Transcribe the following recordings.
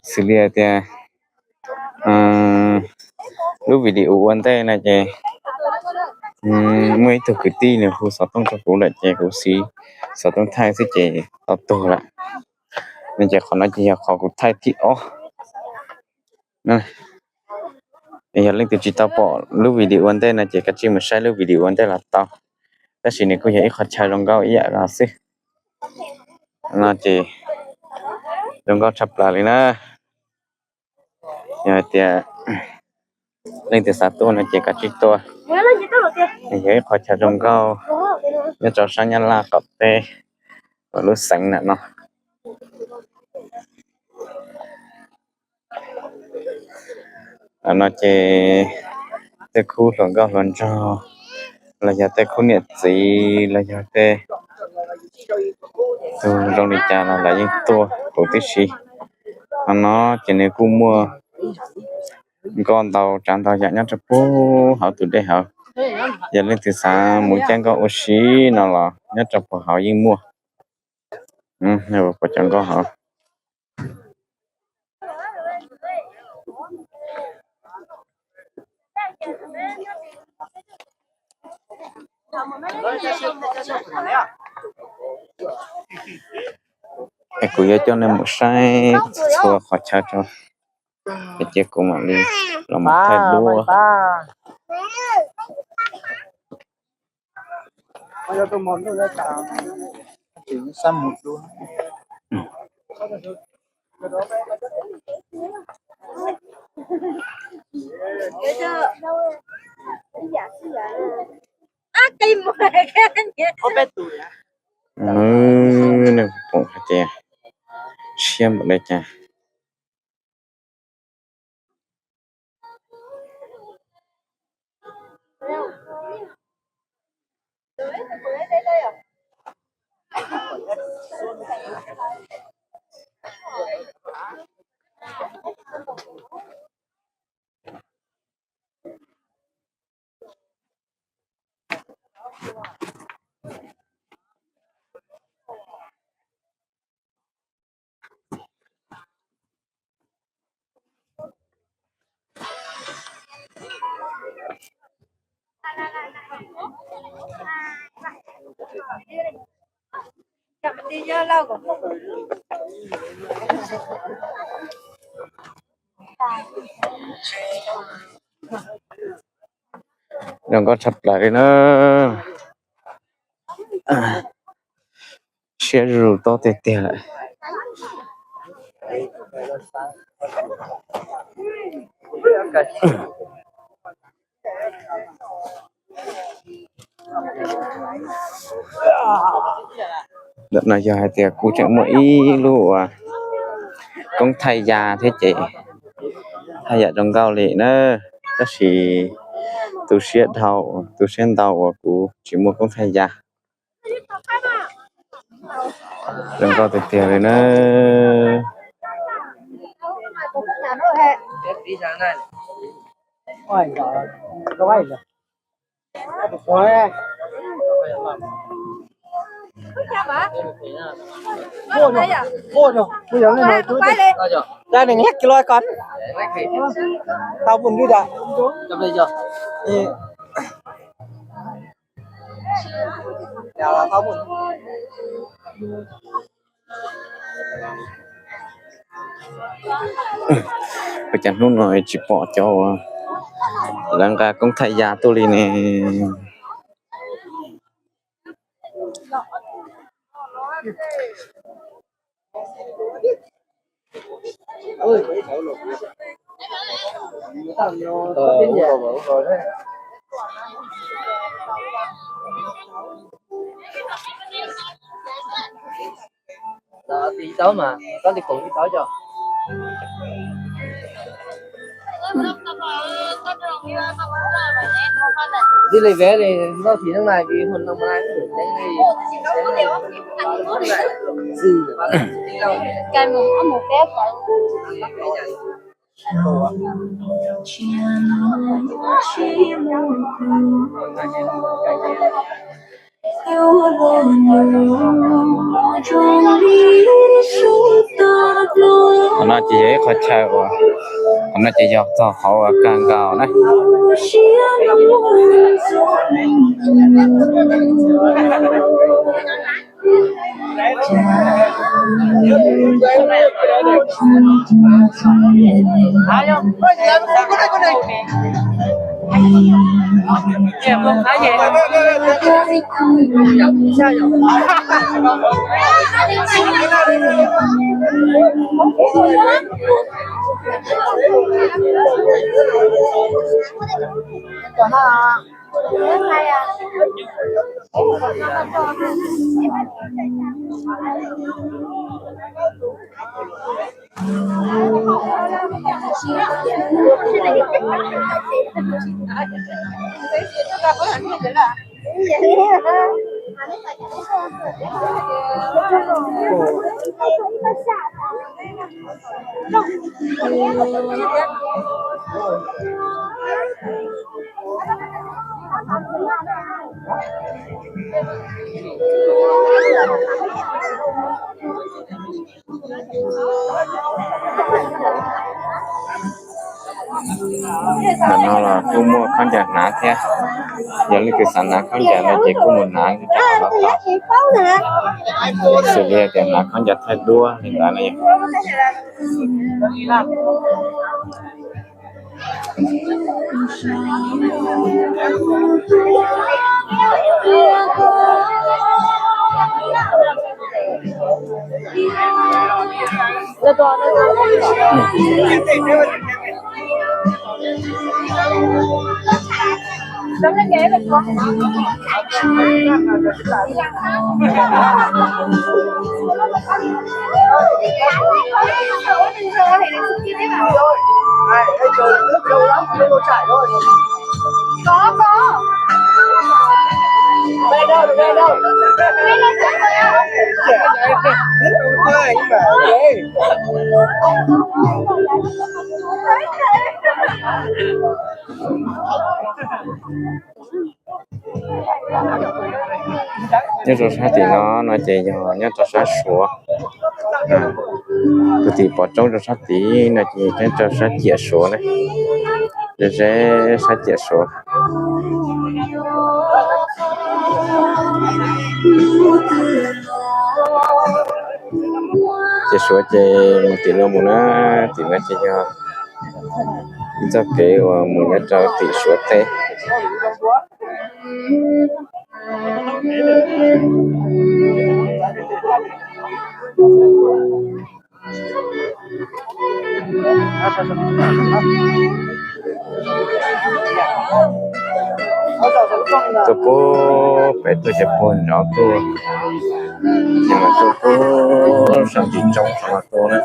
Xws li tias lub video ua ntej no ces muaj ib tug kwv tij nws hu xov tooj rau kuv lawm ces kuv siv xov tooj thaij xwb ces tau tuag lawm. No ces qhov no ces yog qhov kuv thaij thib ob. Yog leej twg tsis tau pom lub video ua ntej no ces kav tsij mus saib lub video ua ntej los tau. Tab sis nws kuj yog ib qhov chaw zoo nkauj ib yam los xwb. No ces zoo nkauj tshaj plaws li na. Yog hais tias leej twg xav tuaj no ces kav tsij tuaj. Yog ib qhov chaw zoo nkauj nyob rau sab Nyab Laj qaum teb, lub xeev ntawm no. No ces tej khub hluas nkauj hluas nraug los yog tej khub niam txiv los yog tej tug zoo li cas los lawv yeej tuaj huv tib si. Ho no ces nws kuj muaj nkoj ntau tsav ntau yam nyob rau puag hauv tus dej hauv. Yog leej twg xav mus caij nkoj ua si no los nyob rau puag hauv yeej muaj. Puas cov nkoj hauv. Es kuv yuav coj nej mus saib txhua qhov chaw tso, ces kuv mam li los mus thaij duab. Nws, nej pom hais tias siab npaum li cas. Zoo nkauj tshaj plaws li na. Siab zuj zus tob tiag tiag lawm. Ntawm no yog hais tias kuv tseem muaj ib lub uas koob thaij ya thiab ces thaij yam zoo nkauj li na, tab sis tu siab dhau, tu siab ntau uas kuv tsis muaj koob thaij ya. Zoo nkauj tiag tiag li na. Ra nws hiaj kiag los ko. Tau mus li da. Ua cas hnub no tsis pom cov uas lawv nqa koob thaij ya tuaj li ne? Qhov no ces yog ib qho chaw uas, qhov no ces yog txog qhov uas kawg nkaus na. Ntawm no los kuj muaj khaub ncaws hnav thiab. Yog leej twg xav hnav khaub ncaws no ces kuj mus hnav rau hauv no tau. Xws li tias hnav khaub ncaws thaij duab li ntawd no. Nyob rau sab tim no no ces yog nyob rau sab Suav. Tus tim pov roob rau sab tid no ces nyob rau sab ciam Suav na. Ze ze sab ciam Suav. Ciam Suav ces mus tim no mus na, tim no ces yog ib txoj kev uas mus nyob rau tim Suav teb. Tuaj puag pem tuaj ces puag nrov tuaj, ces mas tuaj puag sab ntim roob sab no tuaj na.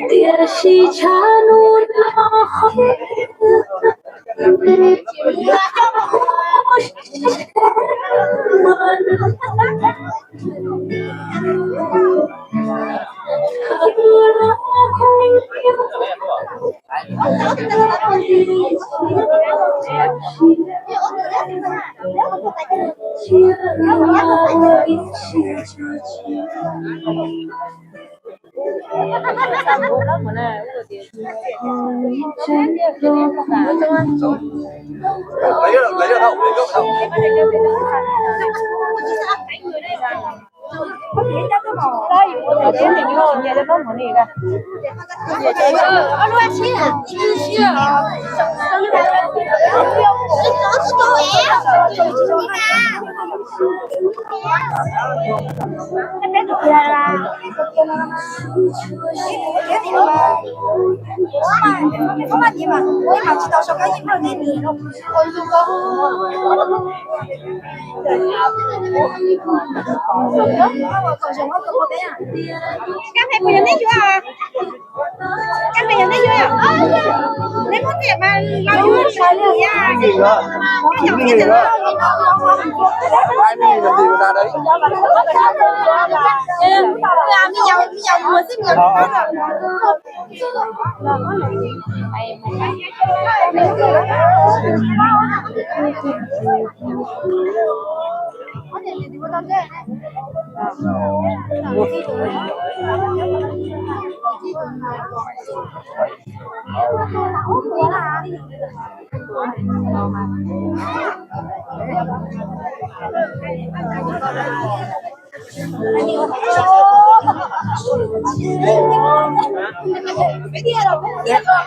Tiam sis tshav ntuj no Các bạn này vui à? Lấy món tiền mà lo vui. Cái gì đó. Cái gì đó. Ai đi làm gì mà ra đây? Bây giờ, bây giờ mùa xếp nhiều. Ờ, ờ.